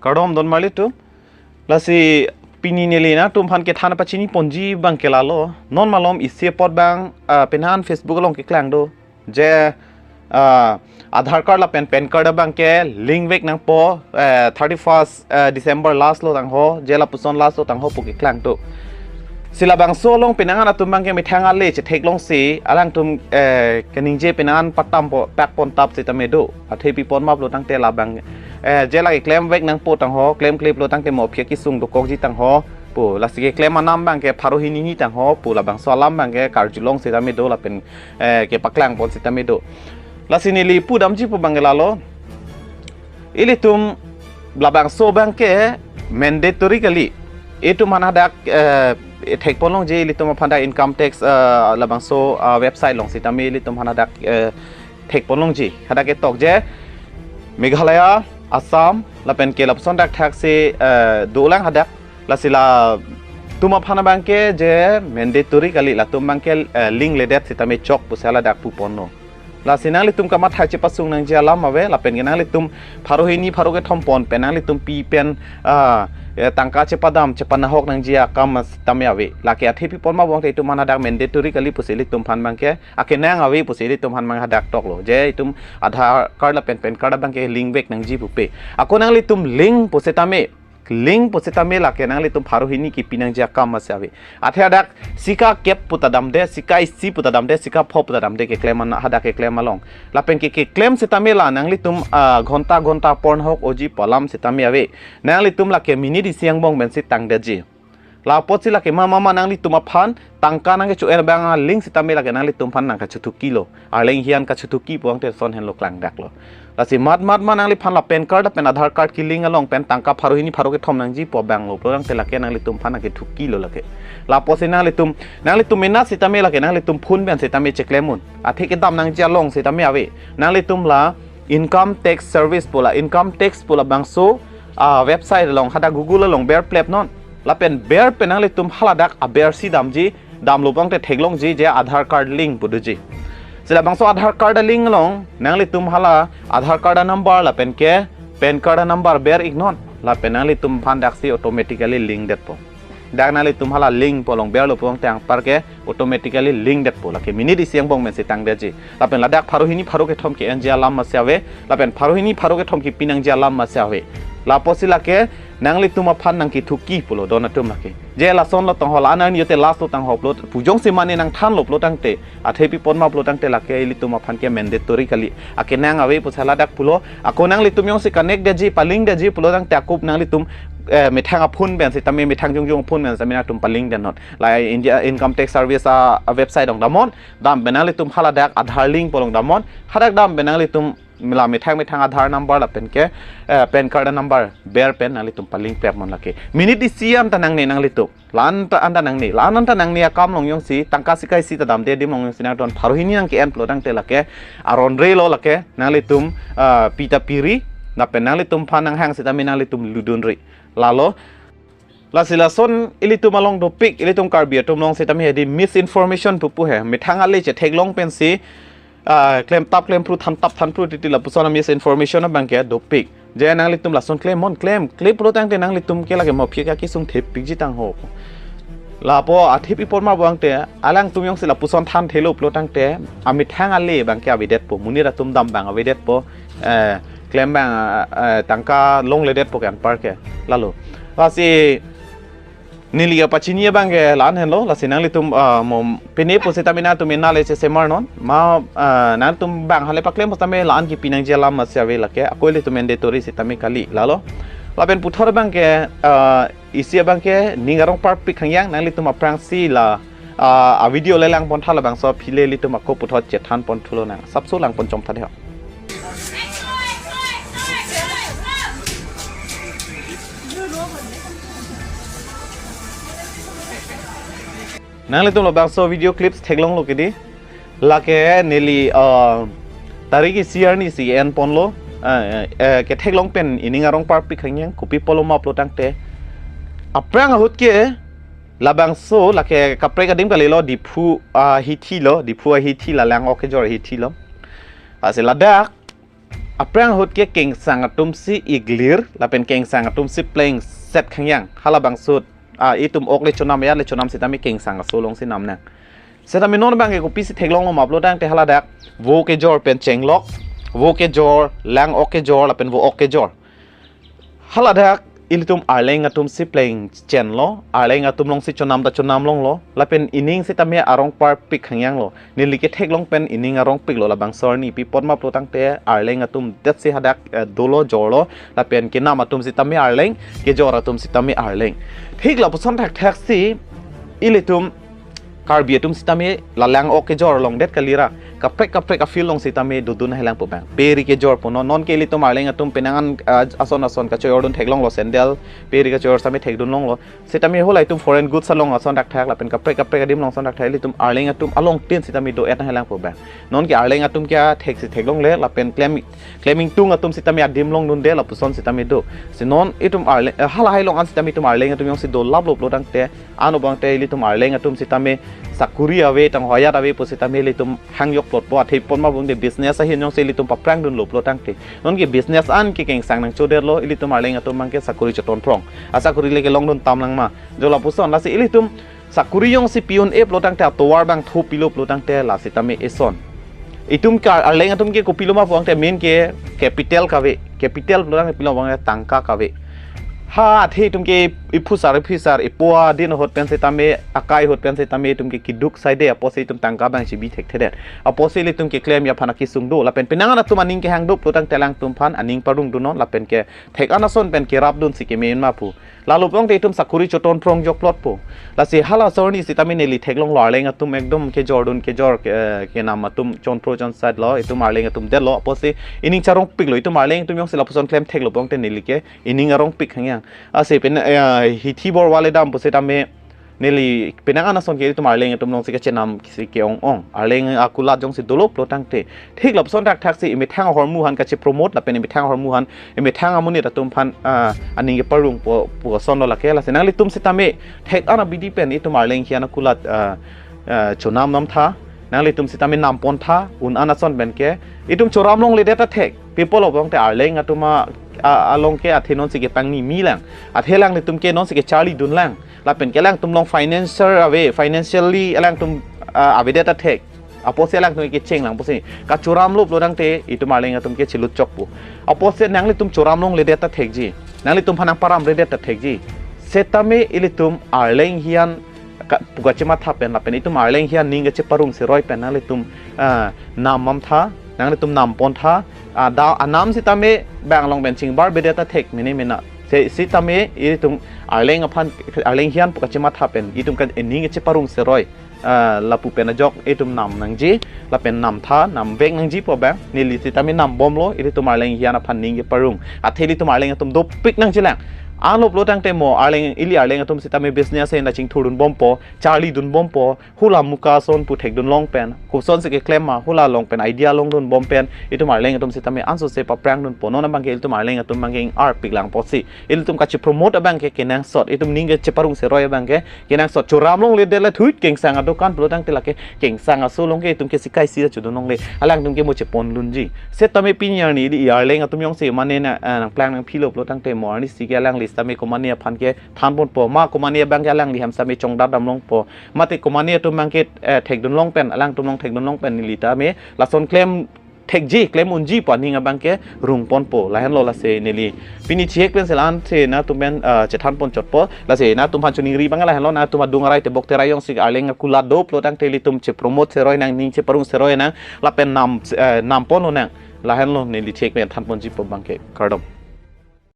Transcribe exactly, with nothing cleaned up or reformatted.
Kardom don marli atum. Lasi pini neli nangtum aphan kethan pachini ponji abang ke lalo. Non malom isi apot abang, ah, penang Facebook along keklang do. Je, ah, Aadhaar card lapen PAN card abang ke link vek nangpo, eh, thirty-first, eh, December last lo tangho, je lapuson last lo tangho pu keklang do. Si labangso along penang an atum abang ke methang ale chetheklongsi, alangtum, eh, keningje penang an patam po, pak pon tap sitame do. Athe pi pon ma pulo tangte labang, eh, je lake klem vek nangpo tangho, klemkle pulo tangte mo aphi akesung dokokji tangho pu, lasi keklem anam abang ke pharo hini hini tangho pu, labangso alam abang ke karjulong sitame do lapen, eh, kepaklang pon sitame do. Lasi neli pudamji pu abang ke lalo. Ilitum labangso abang ke mandatory kali. Itum aphan hadak, eh, thek pon longji, ilitum aphan dak income tax, eh, labangso, ah, website along sitame ilitum aphan hadak, eh, thek pon longji. Hadak ketok je Meghalaya, Assam, lapen ke lapuson dak thaksi, eh, dolang hadak. Lasi latum aphan abang ke je mandatory kali, latum abang ke, eh, link ledet sitame chok pusi ladak pu ponlo. Lasi nanglitum kamatha chepasung nangji alam ave, lapen ke nanglitum pharo hini pharo kethom pon pen nanglitum pi pen, ah, eh, tangka chepadam chepanahok nangji akam sitame ave. Lake athe pi pon ma pulo tangte itum aphan hadak mandatory kali pusi ilitum aphan abang ke, akenang ave pusi ilitum aphan abang hadak toklo. Je itum Aadhaar card lapen PAN card abang ke link vek nangji pupe. Ako nanglitum link pusitame, link pusitame lake nanglitum pharo hini kipi nangji akam masi ave. Athe hadak sika kep puta damde, sika isi puta damde, sika pho puta damde keklem an, hadak keklem along. Lapen ke keklem sitame la nanglitum, ah, ghonta ghonta porn hok oji pu alam sitame ave. Nanglitum lake minute isi angbong pensi tangdetji. La apotsi lake mama ma nanglitum aphan tangka nangkecho-en abang a link sitame lake nanglitum aphan nangkachothuki lo. Arleng hian kachothuki pu tangte son henlo klangdaklo. Lasi mat mat ma nangliphan la PAN card lapen Aadhaar card ke link along pen tangka pharo hini pharo kethom nangji pu abang lo pulo tangte lake nanglitum aphan nangkethuki lo lake. La apotsi nanglitum, nanglitum mena sitame lake nanglitum phone pen sitame cheklem un. Athe kedam nangji along sitame ave. Nanglitum la Income Tax Service pu la, Income Tax pu labangso, ah, website along, hadak Google along ber plep non. Lapen ber pen nanglitum haladak aber si damji, damlo pulo tangte theklongji je Aadhaar card link pu doji. Si labangso Aadhaar card link along nanglitum hala Aadhaar card number lapen ke PAN card number ber ik non. Lapen nanglitum aphan daksi automatically link detpo. Dak nanglitum hala link pu along berlo pulo tangte anpar ke automatically link detpo. Lake minute isi angbong pensi tangdetji. Lapen ladak pharo hini pharo kethom ke-enji alam masi ave. Lapen pharo hini pharo kethom kipi nangji alam masi ave. La apotsi lake nanglitum aphan nangkethuki pulo don atum lake. Je lason lo tangho, la-an arni jote last lo tangho pulo, pu jongsi mane nangthanlo pulo tangte, athe pi pon ma pulo tangte lake ilitum aphan ke mandatory kali. Akenang ave pusi ladak pulo. Ako nanglitum jongsi connect detji, palink detji pulo tangte ako nanglitum, eh, methang a phone pen sitame, methang jongjong a phone pen sitame nangtum palink det non. La India Income Tax Service a, a website along damnon. Dam pen nanglitum haladak Aadhaar link pu along damnon. Hadak dam pen nanglitum la methang methang Aadhaar number lapen ke, eh, PAN card number ber pen nanglitum palink plep non lake. Minute isi anta nangne nanglitum. La-an ta anta nangne, la-an anta nangne akam along jongsi, tangka sika isi ta damde adim along jongsi nangtum pharo hini nangke-en pulo tangte lake aron re lo lake, nanglitum, ah, pi ta piri, lapen nanglitum aphan nanghang sitame nanglitum ludun re. Lalo, lasi lason ilitum along dopik, ilitum Karbi atum along sitame hedi misinformation pupu he, methang ale chetheklong pensi, ah, klem tap klem phru, than tap than phru titi lapuson a misinformation abang ke dopik. Je nanglitum lason klem non, klem, klem pulo tangte nanglitum ke lake mo aphi akesung thepikji tangho. Lapu athe pi pon ma pulo tangte, alangtum jongsi lapuson thanthelo pulo tangte, amethang ale abang ke avedetpo, monit atum dam abang avedetpo, eh, klem abang, eh, tangka longledetpo ke anpar ke. Lalo. Lasi neli kapachini abang ke la-an henlo, lasi nanglitum, ah, mo pine pusitame nangtum mena le chesemar non, ma, ah, nangtum abang hale paklem pusitame la-an kipi nangji alam masi ave lake, ako ilitum mandatory sitame kali, lalo. Lapen puthot abang ke, ah, isi abang ke ning arong parpik hangyang, nanglitum aphrangsi la, ah, a video le lang pon tha, labangso aphi le ilitum ako puthot chethan pon thulo nang, sapso lang pon chom tha de ho. Nanglitum labangso video clips theklonglo kedi. Lake neli, ah, tarik isi arni si en ponlo, ah, eh, eh, ketheklong pen ining arong parpik hangyang, kopi pulo ma pulo tangte, aphrang ahut ke labangso lake kaprek adim kalilo, Diphu, ah, hithi lo, Diphu ahithi, la lang ok kejor hithi lo. Lasi ladak Aphrang ahut ke kengsang atum si iglir, lapen kengsang atum si plengset khangyang. Halabangso, ah, itum ok le chonam, ayat le chonam sitame kengsang aso along si nam nang. Setame non abangke kopisi theklonglo ma pulo tangte haladak vo kejor pen chenglok, vo kejor, lang ok kejor, lapen vo ok kejor. Haladak ilitum arleng atum si plengchenlo, arleng atum along si chonam ta chonam longlo, lapen ining sitame arong parpik khangyanglo. Neli ketheklong pen ining arongpiklo labangso arni, pi apot ma pulo tangte arleng atum det si hadak, eh, dolo jorlo, lapen kenam atum sitame arleng, kejor atum sitame arleng. Thik lapuson thakthak si ilitum Karbi atum sitame la lang ok kejor along det kalira. Kaprek kaprek a-field along sitame dodun helang pu abang. Peri kejor pu non, non ke ilitum arleng atum penang an, ah, ason ason kachoyordun theklonglo sandal. Peri kejor sitame thekdun longlo. Sitame hala itum foreign goods along ason thakthak lapen kaprek kaprek adim along ason thakthak ilitum arleng atum along tin sitame do-et helang pu abang. Non ke arleng atum ke thek si theklongle lapen klem, klem ingtung atum sitame adim longdunde lapuson sitame do. Si non itum arleng, eh, halahai along an sitame itum arleng atum jongsi dolaplo pulo tangte, ano abangte ilitum arleng atum sitame sakuri ave, tang hoyat ave pu sitame ilitum hangjokplotpo, athe apot ma abangte business ahin jongsi ilitum paphrangdunlo pulo tangte. Non ke business an ke kengsang nangchodetlo, ilitum arleng atum abangke sakuri choton phrong. Asakuri le kelongdun tam lang ma. Jo lapuson, lasi ilitum sakuri jongsi pi-un-e pulo tangte atovar abang thopilo pulo tangte la sitame eson. Itum ke arleng atum ke kopilo ma pulo tangte main ke capital kave. Capital pulo tangte pilo abang tangka kave. Ha, athe itum ke iphusar, iphusar, ipo adin ahut pen sitame, akai ahut pen sitame itum ke kiduk saide, apotsi itum tangka abang chibi thekthedet. Apotsi ilitum ke klemji aphan akesung do, lapen penang an atum aning kehang do pulo tangte alangtum aphan aning parongdunnon, lapen ke thek an ason pen kerapdun si kemen ma pu. Lalo pulo tangte itum sakuri choton phrong jokplotpo. Lasi halaso arni sitame neli theklonglo arleng atum ekdom kejordun kejor ke, eh, kenam atum chonphro chonsatlo, itum arleng atum detlo, apotsi ining charongpiklo, itum arleng atum jongsi lapuson klem theklo pulo tangte neli ke ining arongpik khangyang. Ase pen, eh, hithi borwa le dam pusitame neli penang an ason ke itum arleng atum along si kachenam si ke-ong-ong. Arleng akulat jongsi dolo pulo tangte. Thik lapuson thakthak si imethang ahormu aphan kache-promote lapen imethang ahormu aphan, imethang amonit atum aphan, ah, aning keparongpo, pu asonlo lake. Lasi nanglitum sitame thek an abidi pen itum arleng hian akulat, ah, ah, chonam nam tha. Nanglitum sitame nam pon tha, un an ason pen ke. Itum choram longledet ta thek. Pi apotlo pulo tangte arleng atum a, a, along ke athe non si kepangni mi lang. Athe alanglitum ke non si kecharlidun lang. Lapen ke alangtum along financial ave, financially alangtum, ah, avedet ta thek. Apotsi alangtum kecheng lang pusi. Kachoramlo pulo tangte itum arleng atum ke chilut chokpo. Apotsi nanglitum choram longledet ta thekji. Nanglitum aphan nangparamredet ta thekji. Setame ilitum arleng hian ka, pu kachematha pen lapen itum arleng hian ning kacheparong seroi pen nanglitum, ah, nam mam tha, nanglitum nam pon tha, ah, da, anam sitame bang along pen chingbarbedet ta thek mene mena. Se, sitame itum arleng aphan, arleng hian pu kachematha pen itum ka, ning kacheparong seroi, ah, lapu pen ajok itum nam nangji, lapen nam tha, nam vek nangji pu abang, neli sitame nam bomlo, ilitum arleng hian aphan ning keparong. Athe ilitum arleng atum dopik nangji lang. Anlo pulo tangte mo, arleng, ili arleng atum sitame business ahin ta chingthurdun bompo, charlidun bompo, hula muka ason pu thekdun long pen, koson si keklem ma, hula along pen idea longdun bom pen, itum arleng atum sitame ansose paphrangdunpo, non abangke ilitum arleng atum abangke ing-arpik lang pusi. Ilitum kache-promote abangke kenangsot, itum ning kacheparong seroi abangke kenangsot. Choram longledet le thuit kengsang adokan pulo tangte lake kengsang aso along ke itum ke sikai si chodun longle. Alangtum ke mo cheponlunji. Setame pini arni ili arleng atum jongsi mane na, ah, nangplang nangphilo pulo tangte mo arnisi ke alangli sitame komane aphan kethan ponpo. Ma komane abangke alangli hem sitame chongdat dam longpo. Mate komane atum abangke, eh, thekdun long pen, alangtum along thekdun long pen neli tame lason klem thekji, klem unji pu aning abangke rung ponpo. Lahenlo lasi neli pini chihek pen si la-an si nangtum pen, eh, chethan pon chotpo. Lasi nangtum aphan choningri abang lahenlo, nangtum adung arai tebok terai jongsi arleng akulat do pulo tangte ilitum che-promote seroi nang, ning cheparong seroi nang, lapen nam, eh, nam pon lonang. Lahenlo neli chihek pen than ponji pu abangke. Kardom.